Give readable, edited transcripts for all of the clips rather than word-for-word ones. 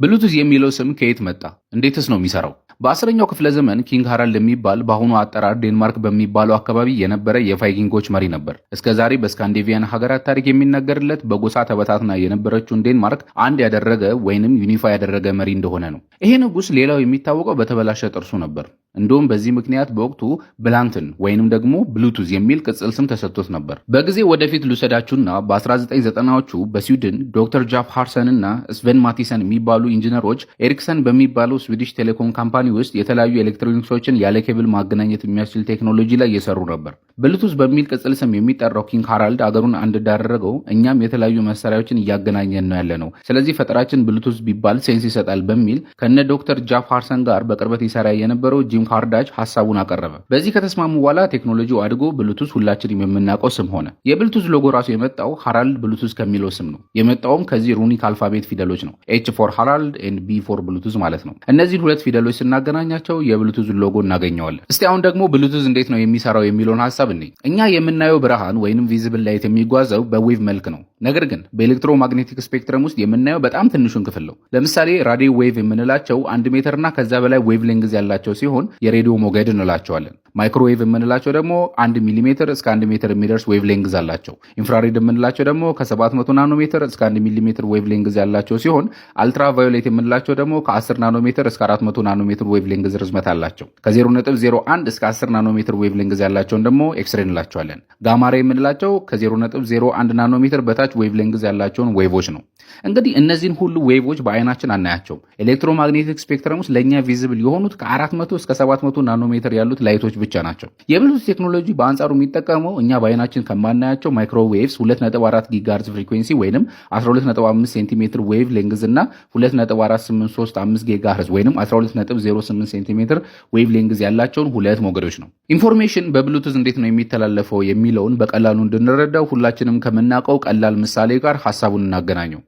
ብሉቱዝ የሚለው ስም ከየት መጣ? እንዴትስ ነው የሚሰራው? በ10ኛው ክፍለ ዘመን King ሃራልድ የሚባል በአሁኑ አጠራር ዴንማርክ በሚባለው አካባቢ የነበረ የቫይኪንጎች መሪ ነበር። እስከ ዛሬ በስካንዲኔቪያን ሀገራት ታሪክ የሚነገርለት በጎሳ ተበታትና የነበረችውን ዴንማርክ አንድ ያደረገ ወይንም unify ያደረገ መሪ እንደሆነ ነው። ይሄ ንጉስ ሌላው የሚታወቀው በተበላሸ ጥርሱ ነበር። እንዲሁም በዚህ ምክንያት በወቅቱ ብላንትን ወይንም ደግሞ ብሉቱዝ የሚል ቅጽል ስም ተሰጥቶት ነበር። በጊዜ ወደፊት ልውሰዳችሁና በ1990ዎቹ በስዊድን ዶክተር ጃፍ ሃርሰን እና ስቬን ማቲሰን የሚባሉ ኢንጂነሮች ኤሪክሰን በሚባለው Swedish telecom company ውስጥ የተለያዩ ኤሌክትሮኒክሶችን ያለ ኬብል ማገናኘት የሚያስችል ቴክኖሎጂ ላይ እየሰሩ ነበር። ብሉቱዝ በሚል ቅጽል ስም የሚጠራው King ሃራልድ አገሩን አንድ እንዳደረገው እኛም የተለያዩ መሳሪያዎችን እያገናኘን ነው ያለነው። ስለዚህ ፈጠራችን ብሉቱዝ ቢባል sense ይሰጣል በሚል ከነ ዶክተር ጃፍ ሃርሰን ጋር በቅርበት ይሰራ የነበረው ጂም ካርዳች ሀሳቡን አቀረበ። በዚህ ከተስማሙ በኋላ ቴክኖሎጂው አድጎ ብሉቱዝ ሁላችንም የምናውቀው ስም ሆነ። የብሉቱዝ ሎጎ ራሱ የመጣው ሃራልድ ብሉቱዝ ከሚለው ስም ነው። የመጣውም ከዚህ runic alphabet ፊደሎች ነው። H for ሃራልድ and B for Bluetooth ማለት ነው። እነዚህን ሁለት ፊደሎች ስናገናኛቸው የብሉቱዝ ሎጎ እናገኘዋለን። እስቲ አሁን ደግሞ ብሉቱዝ እንዴት ነው የሚሰራው የሚለውን ሀሳብ እንይ። እኛ የምናየው ብርሃን ወይንም visible light የሚጓዘው በ wave መልክ ነው። ነገር ግን በ electromagnetic spectrum ውስጥ የምናየው በጣም ትንሹን ክፍል ነው። ለምሳሌ radio wave የምንላቸው 1 ሜትር እና ከዛ በላይ wavelength ያላቸው ሲሆን የሬዲዮ ሞገድ እንላቸዋለን። ማይክሮዌቭ የምንላቸው ደግሞ 1 ሚሊሜትር እስከ 1 ሜትር የሚደርስ wavelength አላቸው። Infrared የምንላቸው ደግሞ ከ700 ናኖሜትር እስከ 1 ሚሊሜትር wavelength ያላቸው ሲሆን አልትራቫዮሌት የምንላቸው ደግሞ ከ10 ናኖሜትር እስከ 400 ናኖሜትር wavelength ርዝመት አላቸው። ከ0.01 እስከ 10 ናኖሜትር wavelength ያላቸውን ደግሞ ኤክስሬ እንላቸዋለን። Gamma ray የምንላቸው ከ0.01 ናኖሜትር በታች wavelength ያላቸውን wave ኦች ነው። እንግዲህ እነዚህን ሁሉ wave ኦች በአይናችን አናያቸውም። Electromagnetic spectrum ውስጥ ለእኛ visible የሆኑት ከ400 እስከ 700 ናኖሜትር ያሉት light ኦች ብቻ ናቸው። የብሉቱዝ ቴክኖሎጂ በአንጻሩ የሚጠቀመው እኛ በአይናችን ከማናያቸው ማይክሮዌቭስ 2.4 gigahertz frequency ወይም 12.5 ሴንቲሜትር wavelength እና 2.4835 gigahertz ወይም 12.08 ሴንቲሜትር wavelength ያላቸውን ሁለት ሞገዶች ነው። Information በ ብሉቱዝ እንዴት ነው የሚተላለፈው የሚለውን በቀላሉ እንድንረዳው ሁላችንም ከምናውቀው ቀላል ምሳሌ ጋር ሀሳቡን እናገናኘው።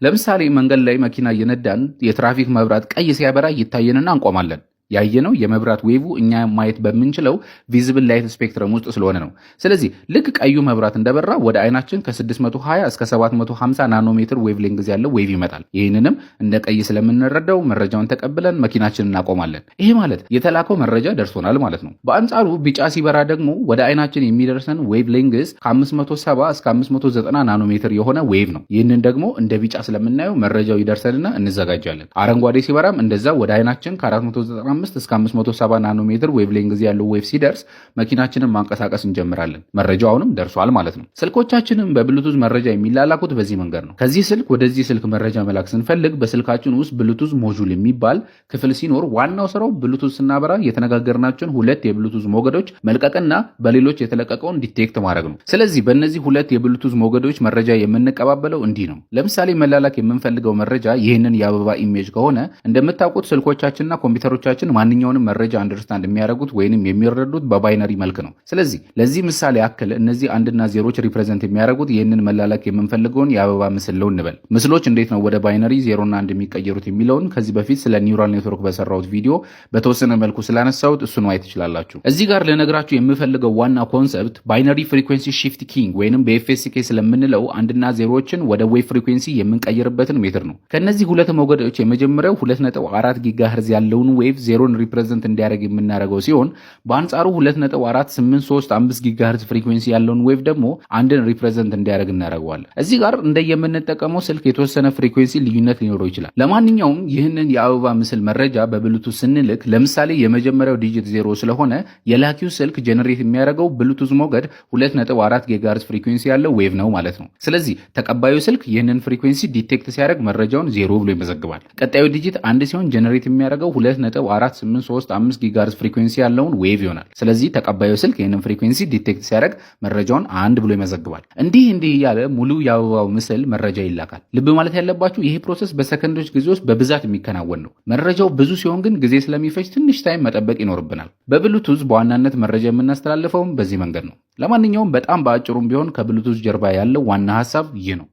ለምሳሌ መንገድ ላይ መኪና እየነዳን የትራፊክ መብራት ቀይ ሲያበራ ይታየንና እንቆማለን። ያየነው የመብራት wave እኛ ማየት በምንችለው visible light spectrum ውስጥ ስለሆነ ነው። ስለዚህ ልክ ቀዩ መብራት እንደበራ ወደ አይናችን ከ620 እስከ 750 ናኖሜትር wavelength ያለው wave ይመጣል። ይህንንም እንደ ቀይ ስለምንረዳው መረጃውን ተቀብለን መኪናችንን እናቆማለን። ይሄ ማለት የተላከው መረጃ ደርሶናል ማለት ነው። በአንጻሩ ቢጫ ሲበራ ደግሞ ወደ አይናችን የሚደርሰን wavelength ከ570 እስከ 590 ናኖሜትር የሆነ wave ነው። ይህንን ደግሞ እንደ ቢጫ ስለምናየው መረጃው ይደርሰንና እንዘጋጃለን። አረንጓዴ ሲበራም እንደዛ ወደ አይናችን ከ495 እስከ 570 ናኖሜትር wavelength ያለው wave ሲደርስ መኪናችንን ማንቀሳቀስ እንጀምራለን። መረጃው አሁንም ደርሷል ማለት ነው። ስልኮቻችንም በብሉቱዝ መረጃ የሚላላኩት በዚህ መንገድ ነው። ከዚህ ስልክ ወደዚህ ስልክ መረጃ መላክ ስንፈልግ በስልካችን ውስጥ Bluetooth module የሚባል ክፍል ሲኖር ዋናው ስራው ብሉቱዝ ስናበራ የተነጋገርናቸውን ሁለት የብሉቱዝ ሞገዶች መልቀቅና በሌሎች የተለቀቀውን detect ማድረግ ነው። ስለዚህ በእነዚህ ሁለት የብሉቱዝ ሞገዶች መረጃ የምንቀባበለው እንዲህ ነው። ለምሳሌ መላላክ የምንፈልገው መረጃ ይህንን የአበባ image ከሆነ እንደምታውቁት ስልኮቻችንና ኮምፒውተሮቻችን ማንኛውንም መረጃ understand የሚያደርጉት ወይንም የሚረዱት በ binary መልክ ነው። ስለዚህ ለዚህ ምሳሌ ያክል እነዚህ አንድና ዜሮች represent የሚያደርጉት ይህንን መላላክ የምንፈልገውን የአበባ ምስል ነው እንበል። ምስሎች እንዴት ነው ወደ binary ዜሮና አንድ የሚቀየሩት የሚለውን ከዚህ በፊት ስለ neural network በሰራሁት ቪዲዮ በተወሰነ መልኩ ስላነሳሁት እሱን ማየት ትችላላችሁ። እዚህ ጋር ልነግራችሁ የምፈልገው ዋና concept binary frequency shift keying ወይንም በ BFSK ስለምንለው አንድና ዜሮዎችን ወደ wave frequency የምንቀይርበትን method ነው። ከእነዚህ ሁለት ሞገዶች የመጀመሪያው 2.4 gigahertz ያለውን wave ዜሮን represent እንዲያደርግ የምናደርገው ሲሆን በአንጻሩ 2.4835 gigahertz frequency ያለውን wave ደግሞ አንድን represent እንዲያደርግ እናደርገዋለን። እዚህ ጋር እንደየምንጠቀመው ስልክ የተወሰነ frequency ልዩነት ሊኖረው ይችላል። ለማንኛውም ይህንን የአበባ ምስል መረጃ በብሉቱዝ ስንልክ ለምሳሌ የመጀመሪያው digit ዜሮ ስለሆነ የላኪው ስልክ generate የሚያደርገው ብሉቱዝ ሞገድ 2.4 gigahertz frequency ያለው wave ነው ማለት ነው። ስለዚህ ተቀባዩ ስልክ ይህንን frequency detect ሲያደርግ መረጃውን ዜሮ ብሎ ይመዘግባል። ቀጣዩ digit አንድ ሲሆን generate የሚያደርገው 2.4835 gigahertz frequency ያለውን wave ይሆናል። ስለዚህ ተቀባዩ ስልክ ይህንን frequency detect ሲያደርግ መረጃውን አንድ ብሎ ይመዘግባል። እንዲህ እንዲህ እያለ ሙሉ የአበባው ምስል መረጃ ይላካል። ልብ ማለት ያለባችሁ ይሄ process በሰከንዶች ጊዜ ውስጥ በብዛት የሚከናወን ነው። መረጃው ብዙ ሲሆን ግን ጊዜ ስለሚፈጅ ትንሽ time መጠበቅ ይኖርብናል። በብሉቱዝ በዋናነት መረጃ የምናስተላልፈውም በዚህ መንገድ ነው። ለማንኛውም በጣም በአጭሩም ቢሆን ከብሉቱዝ ጀርባ ያለው ዋና ሀሳብ ይህ ነው።